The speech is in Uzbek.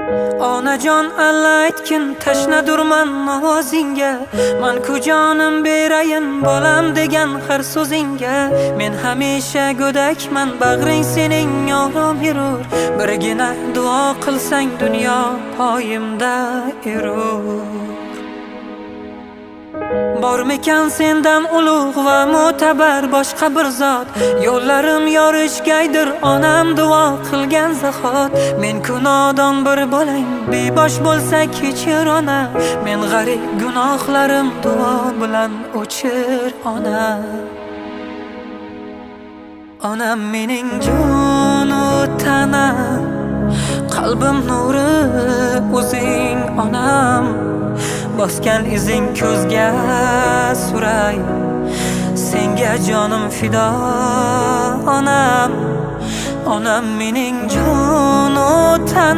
Onajon, alla aytgin, tashnadurman ovozingga. Man-ku jonim berayin bolam degan har so'zingga. Men hamisha go'dakman, bag'ring sening orom erur. Birgina duo qilsang, dunyo poyimda erur. Bormikan sendan ulug' va mo'tabar boshqa bir zot? Yo'llarim yorishgaydir onam duo qilgan zahot. Men nodon bir bolang, bebosh bo'lsa kechir, ona. Men g'arib, gunohlarim duo bilan o'chir, ona. Onam mening jonu tanam, qalbim nuri o'zing, onam. Bosgan izing ko'zga suray, senga jonim fido, onam. Onam mening jonu tanam.